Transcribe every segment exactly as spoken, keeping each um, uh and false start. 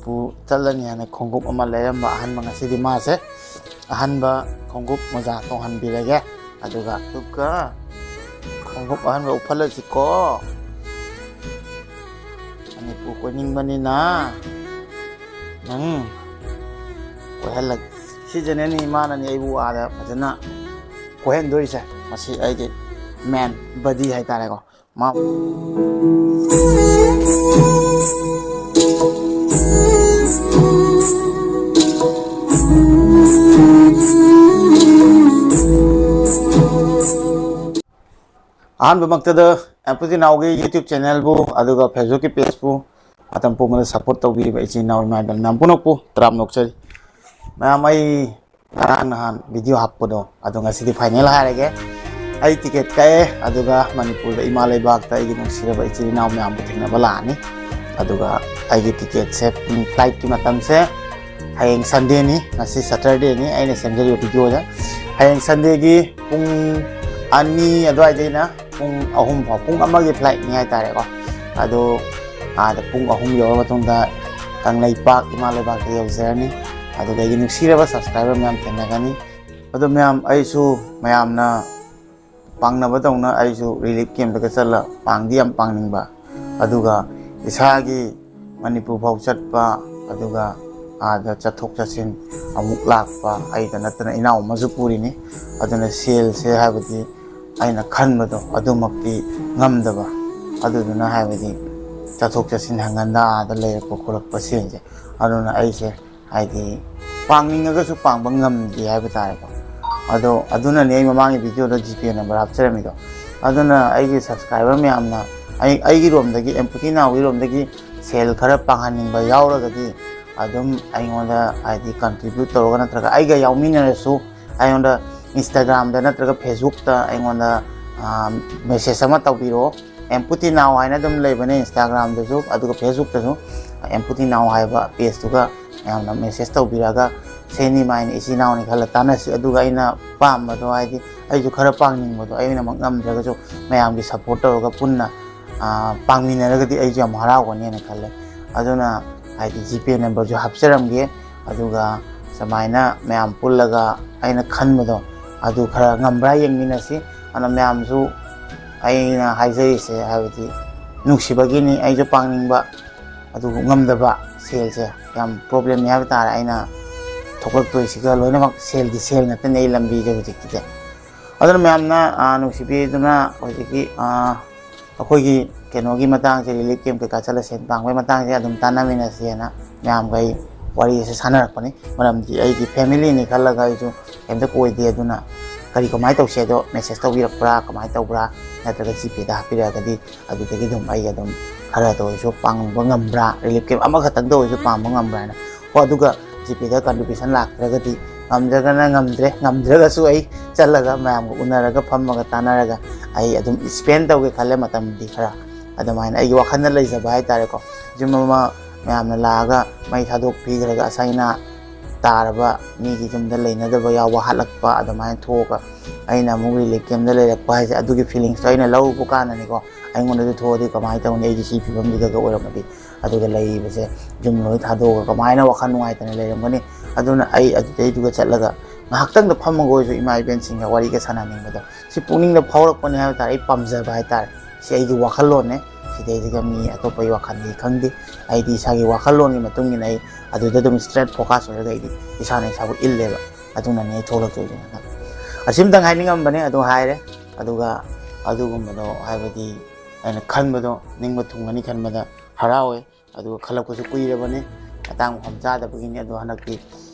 ꯄꯨ ꯆꯠꯂꯅꯤ ꯍꯥꯏꯅ ꯈꯣꯡꯎꯞ ꯑꯃ ꯂꯩꯔꯝꯕ ꯑꯍꯟꯕ, ꯉꯁꯤꯗꯤ ꯃꯥꯁꯦ ꯑꯍꯟꯕ ꯈꯣꯡꯎꯞ ꯃꯣꯖꯥ ꯇꯣꯡꯍꯟꯕꯤꯔꯒꯦ꯫ ꯑꯗꯨꯒ, ꯑꯗꯨꯒ ꯈꯣꯡꯎꯞ ꯑꯍꯟꯕ ꯎꯞꯍꯜꯂꯁꯤꯀꯣ꯫ ꯃꯅꯤꯄꯨꯔ ꯀꯣꯏꯅꯤꯡꯕꯅꯤꯅ ꯅꯪ ꯀꯣꯏꯍꯜꯂꯛ-, ꯁꯤꯁꯤꯅꯅꯤ ꯏꯃꯥꯅꯅꯤ ꯑꯩꯕꯨ ꯑꯥꯗ ꯐꯖꯅ ꯀꯣꯏꯍꯟꯗꯣꯔꯤꯁꯦ꯫ ꯃꯁꯤ ꯑꯩꯒꯤ ꯃꯦꯟ ꯕꯗꯤ ꯍꯥꯏꯇꯥꯔꯦꯀꯣ꯫ ꯃꯥ ꯑꯍꯥꯟꯕꯃꯛꯇꯗ ꯑꯦꯝꯄꯨꯇꯤ ꯅꯥꯎꯒꯤ YouTube channelꯕꯨ, ꯑꯗꯨꯒ Facebookꯀꯤ pageꯄꯨ ꯃꯇꯝ ꯄꯨꯝꯕꯗ support ꯇꯧꯕꯤꯔꯤꯕ ꯏꯆꯤꯟ ꯏꯅꯥꯎ ꯏꯃꯥ ꯏꯕꯦꯜ ꯃꯌꯥꯝ ꯄꯨꯝꯅꯃꯛꯄꯨ ꯇꯔꯥꯝꯅ ꯑꯣꯛꯆꯔꯤ꯫ ꯃꯌꯥꯝ, ꯑꯩ ꯉꯔꯥꯡ ꯅꯍꯥꯟ video ꯍꯥꯞꯄꯗꯣ, ꯑꯗꯣ ꯉꯁꯤꯗꯤ final ꯍꯥꯏꯔꯒꯦ꯫ ꯑꯩ ticket ꯀꯛꯑꯦ, ꯑꯗꯨꯒ ꯃꯅꯤꯄꯨꯔꯗ ꯏꯃꯥ ꯂꯩꯕꯥꯛꯇ ꯑꯩꯒꯤ ꯅꯨꯡꯁꯤꯔꯕ ꯏꯆꯤꯜ ꯏꯅꯥꯎ ꯃꯌꯥꯝꯕꯨ ꯊꯦꯡꯅꯕ ꯂꯥꯛꯑꯅꯤ꯫ ꯑꯗꯨꯒ ꯑꯩꯒꯤ ticketꯁꯦ, ꯎꯝ, flightꯀꯤ ꯃꯇꯝꯁꯦ ꯍꯌꯦꯡ Sundayꯅꯤ, ꯉꯁꯤ Saturdayꯅꯤ ꯑꯩꯅ ꯁꯦꯝꯖꯔꯤꯕ videoꯁꯦ꯫ ꯍꯌꯦꯡ Sundayꯒꯤ ꯄꯨꯡ ꯑꯅꯤ ꯑꯗꯨꯋꯥꯏꯗꯩꯅ ꯄꯨꯡ ꯑꯍꯨꯝ ꯐꯥꯎ, ꯄꯨꯡ ꯑꯃꯒꯤ flightꯅꯤ ꯍꯥꯏꯇꯥꯔꯦꯀꯣ꯫ ꯑꯗꯣ ꯑꯥꯗ ꯄꯨꯡ ꯑꯍꯨꯝ ꯌꯧꯔ ꯃꯇꯨꯡꯗ ꯀꯪꯂꯩꯄꯥꯛ ꯏꯃꯥ ꯂꯩꯕꯥꯛꯇ ꯌꯧꯖꯔꯅꯤ꯫ ꯑꯗꯨꯒ ꯑꯩꯒꯤ ꯅꯨꯡꯁꯤꯔꯕ subscriber ꯃꯌꯥꯝ ꯊꯦꯡꯅꯒꯅꯤ꯫ ꯑꯗꯣ ꯃꯌꯥꯝ, ꯑꯩꯁꯨ ꯃꯌꯥꯝꯅ ꯄꯥꯡꯅꯕꯗꯧꯅ ꯑꯩꯁꯨ relief campꯇꯒ ꯆꯠꯂ ꯄꯥꯡꯗꯤ ꯌꯥꯝ ꯄꯥꯡꯅꯤꯡꯕ, ꯑꯗꯨꯒ ꯏꯁꯥꯒꯤ ꯃꯅꯤꯄꯨꯔ ꯐꯥꯎ ꯆꯠꯄ, ꯑꯗꯨꯒ ꯑꯥꯗ ꯆꯠꯊꯣꯛ ꯆꯠꯁꯤꯟ ꯑꯃꯨꯛ ꯂꯥꯛꯄ, ꯑꯩꯗ ꯅꯠꯇꯅ ꯏꯅꯥꯎ ꯑꯃꯁꯨ ꯄꯨꯔꯤꯅꯤ꯫ ꯑꯗꯨꯅ ꯁꯦꯜꯁꯦ ꯍꯥꯏꯕꯗꯤ ꯑꯩꯅ ꯈꯟꯕꯗꯣ ꯑꯗꯨꯃꯛꯇꯤ ꯉꯝꯗꯕ꯫ ꯑꯗꯨꯗꯨꯅ ꯍꯥꯏꯕꯗꯤ ꯆꯠꯊꯣꯛ ꯆꯠꯁꯤꯟ ꯍꯪꯒꯟꯗ ꯑꯥꯗ ꯂꯩꯔꯛꯄ ꯈꯣꯠꯂꯛꯄ ꯁꯦꯜꯁꯦ꯫ ꯑꯗꯨꯅ ꯑꯩꯁꯦ ꯍꯥꯏꯗꯤ ꯄꯥꯡꯅꯤꯡꯉꯒꯁꯨ ꯄꯥꯡꯕ ꯉꯝꯗꯦ ꯍꯥꯏꯕ ꯇꯥꯔꯦꯀꯣ꯫ ꯑꯗꯣ ꯑꯗꯨꯅꯅꯦ ꯑꯩ ꯃꯃꯥꯡꯒꯤ videoꯗ GPay number ꯍꯥꯞꯆꯔꯝꯃꯤꯗꯣ꯫ ꯑꯗꯨꯅ ꯑꯩꯒꯤ subscriber ꯃꯌꯥꯝꯅ ꯑꯩ, ꯑꯩꯒꯤ ꯔꯣꯝꯗꯒꯤ, ꯑꯦꯝꯄꯨꯇꯤ ꯅꯥꯎꯒꯤ ꯔꯣꯝꯗꯒꯤ ꯁꯦꯜ ꯈꯔ ꯄꯥꯡꯍꯟꯅꯤꯡꯕ ꯌꯥꯎꯔꯒꯗꯤ ꯑꯗꯨꯝ ꯑꯩꯉꯣꯟꯗ ꯍꯥꯏꯗꯤ contribute ꯇꯧꯔꯒ ꯅꯠꯇ꯭ꯔꯒ ꯑꯩꯒ ꯌꯥꯎꯃꯤꯟꯅꯔꯁꯨ ꯑꯩꯉꯣꯟꯗ Instagramꯗ ꯅꯠꯇ꯭ꯔꯒ Facebookꯇ ꯑꯩꯉꯣꯟꯗ, ꯑꯥ, message ꯑꯃ ꯇꯧꯕꯤꯔꯛꯑꯣ꯫ ꯑꯦꯝꯄꯨꯇꯤ ꯅꯥꯎ ꯍꯥꯏꯅ ꯑꯗꯨꯝ ꯂꯩꯕꯅꯦ Instagramꯗꯁꯨ, ꯑꯗꯨꯒ Facebookꯇꯁꯨ ꯑꯦꯝꯄꯨꯇꯤ ꯅꯥꯎ ꯍꯥꯏꯕ pageꯇꯨꯒ ꯃꯌꯥꯝꯅ message ꯇꯧꯕꯤꯔꯛꯑꯒ ꯁꯦ ꯏꯃꯥ ꯏꯆꯤꯟ ꯏꯅꯥꯎꯅꯤ ꯈꯜꯂ ꯇꯥꯟꯅꯁꯤ꯫ ꯑꯗꯨꯒ ꯑꯩꯅ ꯄꯥꯝꯕꯗꯣ ꯍꯥꯏꯗꯤ ꯑꯩꯁꯨ ꯈꯔ ꯄꯥꯡꯅꯤꯡꯕꯗꯣ ꯑꯩꯅꯃꯛ ꯉꯝꯗ꯭ꯔꯒꯁꯨ ꯃꯌꯥꯝꯒꯤ support ꯇꯧꯔꯒ ꯄꯨꯟꯅ, ꯑꯥ, ꯄꯥꯡꯃꯤꯟꯅꯔꯒꯗꯤ ꯑꯩꯁꯨ ꯌꯥꯝ ꯍꯔꯥꯎꯒꯅꯦꯅ ꯈꯜꯂꯦ꯫ ꯑꯗꯨꯅ ꯍꯥꯏꯗꯤ ꯖꯤꯄꯦ ꯅꯝꯕꯔꯁꯨ ꯍꯥꯞꯆꯔꯝꯒꯦ꯫ ꯑꯗꯨꯒ ꯁꯨꯃꯥꯏꯅ ꯃꯌꯥꯝ ꯄꯨꯜꯂꯒ ꯑꯩꯅ ꯈꯟꯕꯗꯣ ꯑꯗꯨ ꯈꯔ ꯉꯝꯕ꯭ꯔꯥ ꯌꯦꯡꯃꯤꯟꯅꯁꯤ꯫ ꯑꯗꯨꯅ ꯃꯌꯥꯝꯁꯨ ꯑꯩꯅ ꯍꯥꯏꯖꯔꯤꯁꯦ ꯍꯥꯏꯕꯗꯤ ꯅꯨꯡꯁꯤꯕꯒꯤꯅꯤ꯫ ꯑꯩꯁꯨ ꯄꯥꯡꯅꯤꯡꯕ ꯑꯗꯨꯕꯨ ꯉꯝꯗꯕ, ꯁꯦꯜꯁꯦ ꯌꯥꯝ ꯄ꯭ꯔꯣꯕ꯭ꯂꯦꯝꯅꯤ ꯍꯥꯏꯕ ꯇꯥꯔꯦ꯫ ꯑꯩꯅ ꯊꯣꯛꯂꯛꯇꯣꯏꯁꯤꯒ ꯂꯣꯏꯅꯃꯛ ꯁꯦꯜꯒꯤ ꯁꯦꯜ ꯉꯥꯛꯇꯅꯤ ꯑꯩ ꯂꯝꯕꯤꯁꯦ ꯍꯧꯖꯤꯛꯀꯤꯁꯦ꯫ ꯑꯗꯨꯅ ꯃꯌꯥꯝꯅ, ꯑ, ꯅꯨꯡꯁꯤꯕꯤꯗꯨꯅ ꯍꯧꯖꯤꯛꯀꯤ, ꯑ, ꯑꯩꯈꯣꯏꯒꯤ ꯀꯩꯅꯣꯒꯤ ꯃꯇꯥꯡꯁꯦ, ꯔꯤꯂꯤꯐ ꯀꯦꯝꯞ ꯀꯩꯀꯥ ꯆꯠꯂ ꯁꯦꯟ ꯇꯥꯡꯕꯒꯤ ꯃꯇꯥꯡꯁꯦ ꯑꯗꯨꯝ ꯇꯥꯟꯅꯃꯤꯟꯅꯁꯦꯅ ꯃꯌꯥꯝꯒ ꯑꯩ ꯋꯥꯔꯤ ꯑꯁꯤ ꯁꯥꯟꯅꯔꯛꯄꯅꯤ꯫ ꯃꯔꯝꯗꯤ ꯑꯩꯒꯤ ꯐꯦꯃꯤꯂꯤꯅꯤ ꯈꯜꯂꯒ ꯑꯩꯁꯨ ꯀꯩꯝꯇ ꯀꯣꯏꯗꯦ꯫ ꯑꯗꯨꯅ ꯀꯔꯤ, ꯀꯃꯥꯏꯅ ꯇꯧꯁꯦ ꯑꯗꯣ ꯃꯦꯁꯦꯖ ꯇꯧꯕꯤꯔꯛꯄ꯭ꯔꯥ, ꯀꯃꯥꯏꯅ ꯇꯧꯕ꯭ꯔꯥ, ꯅꯠꯇ꯭ꯔꯒ ꯖꯤꯄꯦꯗ ꯍꯥꯞꯄꯤꯔꯛꯑꯒꯗꯤ ꯑꯗꯨꯗꯒꯤ ꯑꯗꯨꯝ ꯑꯩ ꯑꯗꯨꯝ ꯈꯔꯗ ꯑꯣꯏꯔꯁꯨ ꯄꯥꯡꯕ ꯉꯝꯕ꯭ꯔꯥ, ꯔꯤꯂꯤꯐ ꯀꯦꯝꯞ ꯑꯃꯈꯛꯇꯪꯗ ꯑꯣꯏꯔꯁꯨ ꯄꯥꯡꯕ ꯉꯝꯕ꯭ꯔꯥ ꯍꯥꯏꯅ꯫ ꯍꯣ, ꯑꯗꯨꯒ ꯖꯤꯄꯦꯗ ꯀꯟꯇ꯭ꯔꯤꯕ꯭ꯌꯨꯁꯟ ꯂꯥꯛꯇ꯭ꯔꯒꯗꯤ, ꯉꯝꯗ꯭ꯔꯒꯅ ꯉꯝꯗ꯭ꯔꯦ, ꯉꯝꯗ꯭ꯔꯒꯁꯨ ꯑꯩ ꯆꯠꯂꯒ ꯃꯌꯥꯝꯒ ꯎꯅꯔꯒ ꯐꯝꯃꯒ ꯇꯥꯟꯅꯔꯒ ꯑꯩ ꯑꯗꯨꯝ ꯁ꯭ꯄꯦꯟ ꯇꯧꯒꯦ ꯈꯜꯂꯦ ꯃꯇꯝꯗꯤ ꯈꯔ꯫ ꯑꯗꯨꯃꯥꯏꯅ ꯑꯩꯒꯤ ꯋꯥꯈꯜꯗ ꯂꯩꯖꯕ ꯍꯥꯏꯇꯥꯔꯦꯀꯣ꯫ ꯌꯨꯝ ꯑꯃ ꯃꯌꯥꯝꯅ ꯂꯥꯛꯑꯒ ꯃꯩ ꯊꯥꯗꯣꯛꯄꯤꯈ꯭ꯔꯒ ꯑꯁꯥꯏꯅ ꯇꯥꯔꯕ ꯃꯤꯒꯤ ꯌꯨꯝꯗ ꯂꯩꯅꯗꯕ ꯌꯥꯎꯕ, ꯍꯥꯠꯂꯛꯄ, ꯑꯗꯨꯃꯥꯏꯅ ꯊꯣꯛꯑꯒ ꯑꯩꯅ ꯑꯃꯨꯛ ꯔꯤꯂꯤꯐ ꯀꯦꯝꯞꯇ ꯂꯩꯔꯛꯄ ꯍꯥꯏꯁꯦ, ꯑꯗꯨꯒꯤ ꯐꯤꯂꯤꯡꯁꯇꯣ ꯑꯩꯅ ꯂꯧꯔꯨꯕ ꯀꯥꯟꯗꯅꯤꯀꯣ꯫ ꯑꯩꯉꯣꯟꯗꯁꯨ ꯊꯣꯛꯑꯗꯤ ꯀꯃꯥꯏꯅ ꯇꯧꯅꯤ? ꯑꯩꯒꯤ ꯁꯤ ꯐꯤꯕꯝꯁꯤꯗꯒ ꯑꯣꯏꯔꯝꯃꯗꯤ꯫ ꯑꯗꯨꯒ ꯂꯩꯔꯤꯕꯁꯦ ꯌꯨꯝ ꯂꯣꯏ ꯊꯥꯗꯣꯛꯑꯒ ꯀꯃꯥꯏꯅ ꯋꯥꯈꯜ ꯅꯨꯡꯉꯥꯏꯇꯅ ꯂꯩꯔꯝꯒꯅꯤ? ꯑꯗꯨꯅ ꯑꯩ ꯑꯗꯨꯗꯩꯗꯨꯒ ꯆꯠꯂꯒ ꯉꯥꯏꯍꯥꯛꯇꯪꯗ ꯐꯝꯃꯒ ꯑꯣꯏꯔꯁꯨ ꯏꯃꯥ ꯏꯕꯦꯟꯁꯤꯡꯒ ꯋꯥꯔꯤꯒ ꯁꯥꯟꯅꯅꯤꯡꯕꯗꯣ, ꯁꯤ ꯄꯨꯛꯅꯤꯡꯗ ꯐꯥꯎꯔꯛꯄꯅꯦ ꯍꯥꯏꯕ ꯇꯥꯔꯦ꯫ ꯑꯩ ꯄꯥꯝꯖꯕ ꯍꯥꯏ ꯇꯥꯔꯦ꯫ ꯁꯤ ꯑꯩꯒꯤ ꯋꯥꯈꯜꯂꯣꯟꯅꯦ꯫ ꯁꯤꯗꯩꯁꯤꯒ ꯃꯤ ꯑꯇꯣꯞꯄꯒꯤ ꯋꯥꯈꯜꯗꯤ ꯈꯪꯗꯦ꯫ ꯑꯩꯗꯤ ꯏꯁꯥꯒꯤ ꯋꯥꯈꯜꯂꯣꯟꯒꯤ ꯃꯇꯨꯡ ꯏꯟꯅ ꯑꯩ ꯑꯗꯨꯗ ꯑꯗꯨꯝ ꯏꯁꯇ꯭ꯔꯦꯠ ꯐꯣꯀꯁ ꯑꯣꯏꯔꯒ ꯑꯩꯗꯤ ꯏꯁꯥꯅ ꯏꯁꯥꯕꯨ ꯏꯜꯂꯦꯕ꯫ ꯑꯗꯨꯅꯅꯦ ꯑꯩ ꯊꯣꯛꯂꯛꯇꯣꯏꯁꯦ꯫ ꯑꯁꯤꯝꯇꯪ ꯍꯥꯏꯅꯤꯡꯉꯝꯕꯅꯦ, ꯑꯗꯨ ꯍꯥꯏꯔꯦ꯫ ꯑꯗꯨꯒ ꯑꯗꯨꯒꯨꯝꯕꯗꯣ, ꯍꯥꯏꯕꯗꯤ ꯑꯩꯅ ꯈꯟꯕꯗꯣ ꯅꯤꯡꯕ ꯊꯨꯡꯒꯅꯤ ꯈꯟꯕꯗ ꯍꯔꯥꯎꯋꯦ꯫ ꯑꯗꯨꯒ ꯈꯜꯂꯛꯄꯁꯨ ꯀꯨꯏꯔꯕꯅꯤ, ꯃꯇꯥꯡ ꯃꯐꯝ ꯆꯥꯗꯕꯒꯤꯅꯤ꯫ ꯑꯗꯣ ꯍꯟꯗꯛꯇꯤ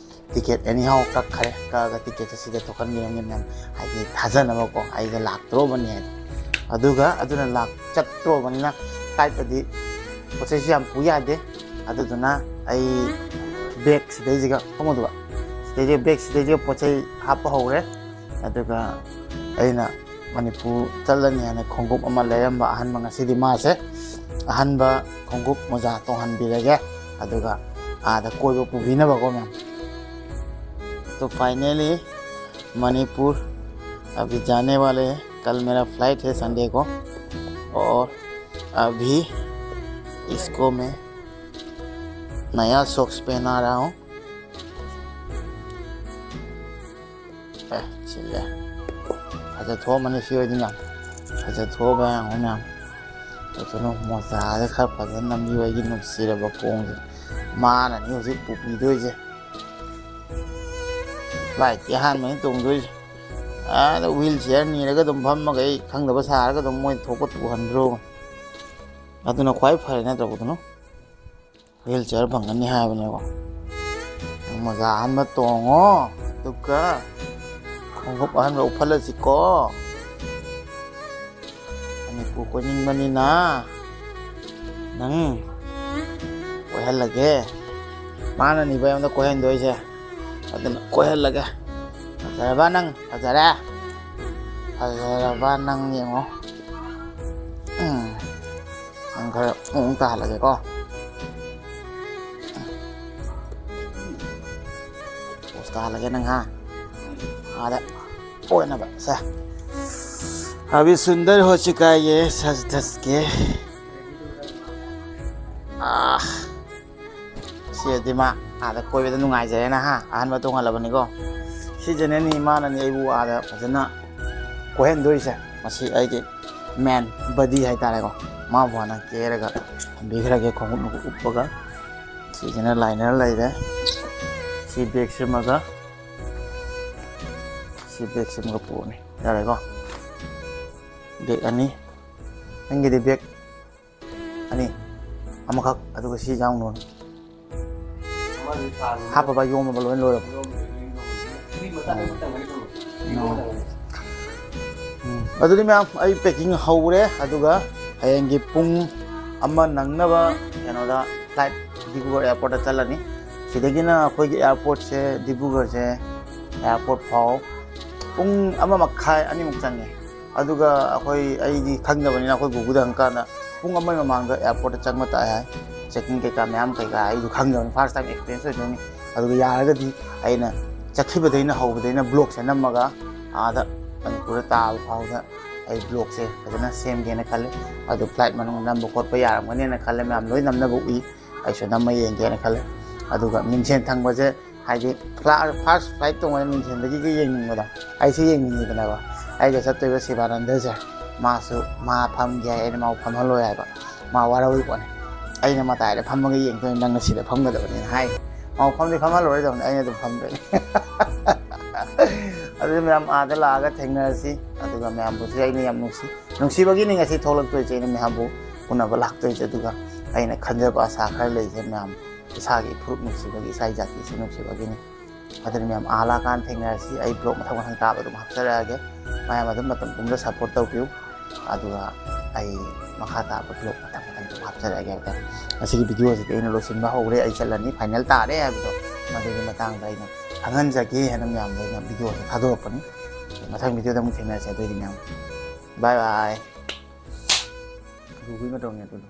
ꯇꯤꯀꯦꯠ ꯑꯦꯅꯤꯍꯥꯎ ꯀꯛꯈꯔꯦ꯫ ꯀꯛꯑꯒ ꯇꯤꯀꯦꯠꯁꯦ ꯁꯤꯗ ꯊꯣꯛꯍꯟꯕꯤꯔꯝꯒꯦ ꯃꯌꯥꯝ, ꯍꯥꯏꯗꯤ ꯊꯥꯖꯅꯕꯀꯣ, ꯑꯩꯒ ꯂꯥꯛꯇ꯭ꯔꯣꯕꯅꯤ ꯍꯥꯏꯗꯤ꯫ ꯑꯗꯨꯒ ꯑꯗꯨꯅ ꯂꯥꯛ-, ꯆꯠꯇ꯭ꯔꯣꯕꯅꯤꯅ ꯐ꯭ꯂꯥꯏꯠꯇꯗꯤ ꯄꯣꯠ ꯆꯩꯁꯨ ꯌꯥꯝ ꯄꯨ ꯌꯥꯗꯦ꯫ ꯑꯗꯨꯗꯨꯅ ꯑꯩ ꯕꯦꯒ ꯁꯤꯗꯩꯁꯤꯒ, ꯐꯝꯃꯨꯗꯨꯕ, ꯁꯤꯗꯩꯁꯤꯒ, ꯕꯦꯒ ꯁꯤꯗꯩꯁꯤꯒ ꯄꯣꯠ ꯆꯩ ꯍꯥꯞꯄ ꯍꯧꯔꯦ꯫ ꯑꯗꯨꯒ ꯑꯩꯅ ꯃꯅꯤꯄꯨꯔ ꯆꯠꯂꯅꯤ ꯍꯥꯏꯅ ꯈꯣꯡꯎꯞ ꯑꯃ ꯂꯩꯔꯝꯕ ꯑꯍꯟꯕ, ꯉꯁꯤꯗꯤ ꯃꯥꯁꯦ ꯑꯍꯟꯕ ꯈꯣꯡꯎꯞ ꯃꯣꯖꯥ ꯇꯣꯡꯍꯟꯕꯤꯔꯒꯦ꯫ ꯑꯗꯨꯒ ꯑꯥꯗ ꯀꯣꯏꯕ ꯄꯨꯕꯤꯅꯕꯀꯣ ꯃꯌꯥꯝ꯫ तो फाइनली मणिपुर अभी जाने वाले हैं। कल मेरा फ्लाइट है संडे को, और अभी इसको मैं नया सॉक्स पहना रहा हूँ। ꯑꯦ, ꯁꯤꯜꯂꯦ꯫ ꯐꯖꯊꯣꯛꯑꯝꯃꯅꯤ ꯁꯤ ꯑꯣꯏꯗꯤ ꯃꯌꯥꯝ꯫ ꯐꯖꯊꯣꯛꯑꯕ ꯌꯦꯡꯉꯣ ꯃꯌꯥꯝ꯫ ꯑꯗꯨꯅ ꯃꯣꯖꯥꯁꯦ ꯈꯔ ꯐꯖꯅ ꯅꯝꯕꯤꯌꯨ ꯑꯩꯒꯤ ꯅꯨꯡꯁꯤꯔꯕ ꯈꯣꯡꯁꯦ꯫ ꯃꯥꯅꯅꯤ ꯍꯧꯖꯤꯛ ꯄꯨꯕꯤꯗꯣꯏꯁꯦ꯫ ꯐ꯭ꯂꯥꯏꯠꯇꯤ ꯑꯍꯥꯟꯕꯅꯤ ꯇꯣꯡꯗꯣꯏꯁꯦ꯫ ꯑꯥꯗ ꯋꯤꯜ ꯆꯤꯌꯔ ꯅꯤꯔꯒ ꯑꯗꯨꯝ ꯐꯝꯃꯒ ꯑꯩ ꯈꯪꯗꯕ ꯁꯥꯔꯒ ꯑꯗꯨꯝ ꯃꯣꯏ ꯊꯣꯛꯄ ꯇꯨꯍꯟꯗ꯭ꯔꯣ꯫ ꯑꯗꯨꯅ ꯈ꯭ꯋꯥꯏ ꯐꯔꯦ ꯅꯠꯇ꯭ꯔꯣ ꯀꯩꯅꯣ? ꯋꯤꯜ ꯆꯤꯌꯔ ꯐꯪꯒꯅꯤ ꯍꯥꯏꯕꯅꯦꯀꯣ꯫ ꯅꯪ ꯃꯣꯖꯥ ꯑꯍꯟꯕ ꯇꯣꯡꯉꯣ, ꯑꯗꯨꯒ ꯈꯣꯡꯎꯞ ꯑꯍꯟꯕ ꯎꯞꯍꯜꯂꯁꯤꯀꯣ꯫ ꯃꯅꯤꯄꯨꯔ ꯀꯣꯏꯅꯤꯡꯕꯅꯤꯅ ꯅꯪ ꯀꯣꯏꯍꯜꯂꯒꯦ꯫ ꯃꯥꯅꯅꯤꯕ ꯑꯩꯉꯣꯟꯗ ꯀꯣꯏꯍꯟꯗꯣꯏꯁꯦ꯫ ꯑꯗꯨꯅ ꯀꯣꯏꯍꯜꯂꯒꯦ꯫ ꯐꯖꯔꯕ ꯅꯪ? ꯐꯖꯔꯦ? ꯐꯖꯔꯕ ꯅꯪ ꯌꯦꯡꯉꯣ꯫ ꯎꯝ꯫ ꯅꯪ ꯈꯔ ꯃꯑꯣꯡ ꯇꯥꯍꯜꯂꯒꯦꯀꯣ꯫ ꯄꯣꯁ ꯇꯥꯍꯜꯂꯒꯦ ꯅꯪ, ꯍꯥ? ꯑꯥꯗ ꯑꯣꯏꯅꯕ, ꯁꯦ꯫ अभी सुंदर हो चुका है ये सज धज के। ꯑꯥ꯫ ꯁꯤꯗꯤ ꯃꯥ ꯑꯥꯗ ꯀꯣꯏꯕꯗ ꯅꯨꯡꯉꯥꯏꯖꯔꯦꯅ, ꯍꯥ? ꯑꯍꯟꯕ ꯇꯣꯡꯍꯜꯂꯕꯅꯤꯀꯣ꯫ ꯁꯤꯁꯤꯅꯅꯤ ꯃꯥꯅꯅꯤ ꯑꯩꯕꯨ ꯑꯥꯗ ꯐꯖꯅ ꯀꯣꯏꯍꯟꯗꯣꯏꯁꯦ꯫ ꯃꯁꯤ ꯑꯩꯒꯤ ꯃꯦꯟ ꯕꯗꯤ ꯍꯥꯏꯇꯥꯔꯦꯀꯣ꯫ ꯃꯥꯕꯨ ꯍꯥꯟꯅ ꯀꯦꯔꯒ ꯊꯝꯕꯤꯈ꯭ꯔꯒꯦ, ꯈꯣꯡꯎꯞ ꯅꯨꯡꯎꯞ ꯎꯞꯄꯒ꯫ ꯁꯤꯁꯤꯅ ꯂꯥꯏꯅꯔ ꯂꯩꯔꯦ꯫ ꯁꯤ ꯕꯦꯒꯁꯤꯃꯒ, ꯁꯤ ꯕꯦꯒꯁꯤꯃꯒ ꯄꯨꯔꯅꯤ꯫ ꯌꯥꯔꯦꯀꯣ? ꯕꯦꯒ ꯑꯅꯤ꯫ ꯅꯪꯒꯤꯗꯤ ꯕꯦꯒ ꯑꯅꯤ, ꯑꯃꯈꯛ, ꯑꯗꯨꯒ ꯁꯤ ꯌꯥꯎꯅꯣꯅ꯫ ꯍꯥꯞꯄꯕ, ꯌꯣꯝꯃꯕ, ꯂꯣꯏ ꯂꯣꯏꯔꯕ? ꯎꯝ꯫ ꯑꯗꯨꯗꯤ ꯃꯌꯥꯝ, ꯑꯩ ꯄꯦꯀꯤꯡ ꯍꯧꯔꯦ, ꯑꯗꯨꯒ ꯍꯌꯦꯡꯒꯤ ꯄꯨꯡ ꯑꯃ ꯅꯪꯅꯕ ꯀꯩꯅꯣꯗ, ꯐ꯭ꯂꯥꯏꯠ ꯗꯤꯕ꯭ꯔꯨꯒꯔ ꯑꯦꯌꯥꯔꯄꯣꯔꯠꯇ ꯆꯠꯂꯅꯤ꯫ ꯁꯤꯗꯒꯤꯅ ꯑꯩꯈꯣꯏꯒꯤ ꯑꯦꯌꯥꯔꯄꯣꯔꯠꯁꯦ, ꯗꯤꯕ꯭ꯔꯨꯒꯔꯁꯦ ꯑꯦꯌꯥꯔꯄꯣꯔꯠ ꯐꯥꯎ ꯄꯨꯡ ꯑꯃ ꯃꯈꯥꯏ, ꯑꯅꯤꯃꯨꯛ ꯆꯪꯉꯦ꯫ ꯑꯗꯨꯒ ꯑꯩꯈꯣꯏ, ꯑꯩꯗꯤ ꯈꯪꯗꯕꯅꯤꯅ ꯑꯩꯈꯣꯏ ꯒꯨꯒꯨꯗ ꯍꯪꯀꯥꯟꯗ ꯄꯨꯡ ꯑꯃꯒꯤ ꯃꯃꯥꯡꯗ ꯑꯦꯌꯥꯔꯄꯣꯔꯠꯇ ꯆꯪꯕ ꯇꯥꯏ ꯍꯥꯏ꯫ ꯆꯦꯛꯀꯤꯡ ꯀꯩꯀꯥ ꯃꯌꯥꯝ ꯀꯩꯀꯥ ꯑꯩꯁꯨ ꯈꯪꯗꯕꯅꯤ, ꯐꯥꯔꯁ ꯇꯥꯏꯝ ꯑꯦꯛꯁꯄꯤꯔꯤꯌꯦꯟꯁ ꯑꯣꯏꯗꯣꯏꯅꯤ꯫ ꯑꯗꯨꯒ ꯌꯥꯔꯒꯗꯤ ꯑꯩꯅ ꯆꯠꯈꯤꯕꯗꯩꯅ ꯍꯧꯕꯗꯩꯅ ꯕ꯭ꯂꯣꯛꯁꯦ ꯅꯝꯃꯒ ꯑꯥꯗ ꯃꯅꯤꯄꯨꯔꯗ ꯇꯥꯕ ꯐꯥꯎꯗ ꯑꯩ ꯕ꯭ꯂꯣꯛꯁꯦ ꯐꯖꯅ ꯁꯦꯝꯒꯦꯅ ꯈꯜꯂꯤ꯫ ꯑꯗꯨ ꯐ꯭ꯂꯥꯏꯠ ꯃꯅꯨꯡꯗ ꯅꯝꯕ ꯈꯣꯠꯄ ꯌꯥꯔꯝꯒꯅꯦꯅ ꯈꯜꯂꯦ꯫ ꯃꯌꯥꯝ ꯂꯣꯏ ꯅꯝꯅꯕ ꯎꯏ꯫ ꯑꯩꯁꯨ ꯅꯝꯃ ꯌꯦꯡꯒꯦꯅ ꯈꯜꯂꯦ꯫ ꯑꯗꯨꯒ ꯃꯤꯡꯁꯦꯟ ꯊꯪꯕꯁꯦ, ꯍꯥꯏꯗꯤ first flight ꯇꯣꯡꯕꯗ ꯃꯤꯡꯁꯦꯟꯗꯒꯤꯒ ꯌꯦꯡꯅꯤꯡꯕꯗꯣ, ꯑꯩꯁꯨ ꯌꯦꯡꯅꯤꯡꯉꯤꯗꯅꯀꯣ꯫ ꯑꯩꯒ ꯆꯠꯇꯣꯏꯕ ꯁꯤꯕꯥꯅꯟꯗꯁꯦ, ꯃꯥꯁꯨ, ꯃꯥ ꯐꯝꯒꯦ ꯍꯥꯏ, ꯑꯩꯅ ꯃꯥꯕꯨ ꯐꯝꯍꯜꯂꯣꯏ ꯍꯥꯏꯕ꯫ ꯃꯥ ꯋꯥꯔꯧꯏ ꯄꯣꯠꯅꯤ꯫ ꯑꯩꯅ ꯃꯇꯥꯏꯗ ꯐꯝꯃꯒ ꯌꯦꯡꯗꯣꯏꯅꯤ, ꯅꯪꯅ ꯁꯤꯗ ꯐꯝꯒꯗꯕꯅꯤꯅ ꯍꯥꯏ꯫ ꯃꯥꯕꯨ ꯐꯝꯗꯤ ꯐꯝꯍꯜꯂꯔꯣꯏꯗꯕꯅꯤ, ꯑꯩꯅ ꯑꯗꯨꯝ ꯐꯝꯗꯣꯏꯅꯤ꯫ ꯑꯗꯨꯗꯤ ꯃꯌꯥꯝ ꯑꯥꯗ ꯂꯥꯛꯑꯒ ꯊꯦꯡꯅꯔꯁꯤ꯫ ꯑꯗꯨꯒ ꯃꯌꯥꯝꯕꯨꯁꯨ ꯑꯩꯅ ꯌꯥꯝ ꯅꯨꯡꯁꯤ, ꯅꯨꯡꯁꯤꯕꯒꯤꯅꯤ ꯉꯁꯤ ꯊꯣꯛꯂꯛꯇꯣꯏꯁꯦ, ꯑꯩꯅ ꯃꯌꯥꯝꯕꯨ ꯎꯅꯕ ꯂꯥꯛꯇꯣꯏꯁꯦ꯫ ꯑꯗꯨꯒ ꯑꯩꯅ ꯈꯟꯖꯕ ꯑꯁꯥ ꯈꯔ ꯂꯩꯖꯩ ꯃꯌꯥꯝ, ꯏꯁꯥꯒꯤ ꯐꯨꯔꯨꯞ ꯅꯨꯡꯁꯤꯕꯒꯤ, ꯏꯁꯥꯒꯤ ꯖꯥꯇꯤꯁꯦ ꯅꯨꯡꯁꯤꯕꯒꯤꯅꯤ꯫ ꯑꯗꯨꯅ ꯃꯌꯥꯝ ꯑꯥ ꯂꯥꯛꯀꯥꯟꯗ ꯊꯦꯡꯅꯔꯁꯤ꯫ ꯑꯩ vlog ꯃꯊꯪ ꯃꯊꯪ ꯇꯥꯕ ꯑꯗꯨꯝ ꯍꯥꯞꯆꯔꯛꯑꯒꯦ꯫ ꯃꯌꯥꯝ ꯑꯗꯨꯝ ꯃꯇꯝ ꯄꯨꯝꯕꯗ support ꯇꯧꯕꯤꯌꯨ꯫ ꯑꯗꯨꯒ ꯑꯩ ꯃꯈꯥ ꯇꯥꯕ vlog ꯃꯊꯪ ꯃꯊꯪ ꯑꯗꯨꯝ ꯍꯥꯞꯆꯔꯛꯑꯒꯦ ꯍꯥꯏꯕ ꯇꯥꯔꯦ꯫ ꯉꯁꯤꯒꯤ video ꯁꯤꯗꯤ ꯑꯩꯅ ꯂꯣꯏꯁꯤꯟꯕ ꯍꯧꯔꯦ, ꯑꯩ ꯆꯠꯂꯅꯤ, final ꯇꯥꯔꯦ ꯍꯥꯏꯕꯗꯣ, ꯃꯗꯨꯒꯤ ꯃꯇꯥꯡꯗ ꯑꯩꯅ ꯈꯪꯍꯟꯖꯒꯦ ꯍꯥꯏꯅ ꯃꯌꯥꯝꯗ ꯑꯩꯅ video ꯁꯦ ꯊꯥꯗꯣꯔꯛꯄꯅꯤ꯫ ꯃꯊꯪ video ꯗ ꯑꯃꯨꯛ ꯊꯦꯡꯅꯔꯁꯦ꯫ ꯑꯗꯨꯑꯣꯏꯗꯤ ꯃꯌꯥꯝ bye bye꯫ ꯀꯩꯗꯧꯕꯩ ꯃꯇꯧꯅꯦ ꯑꯗꯨꯗꯣ?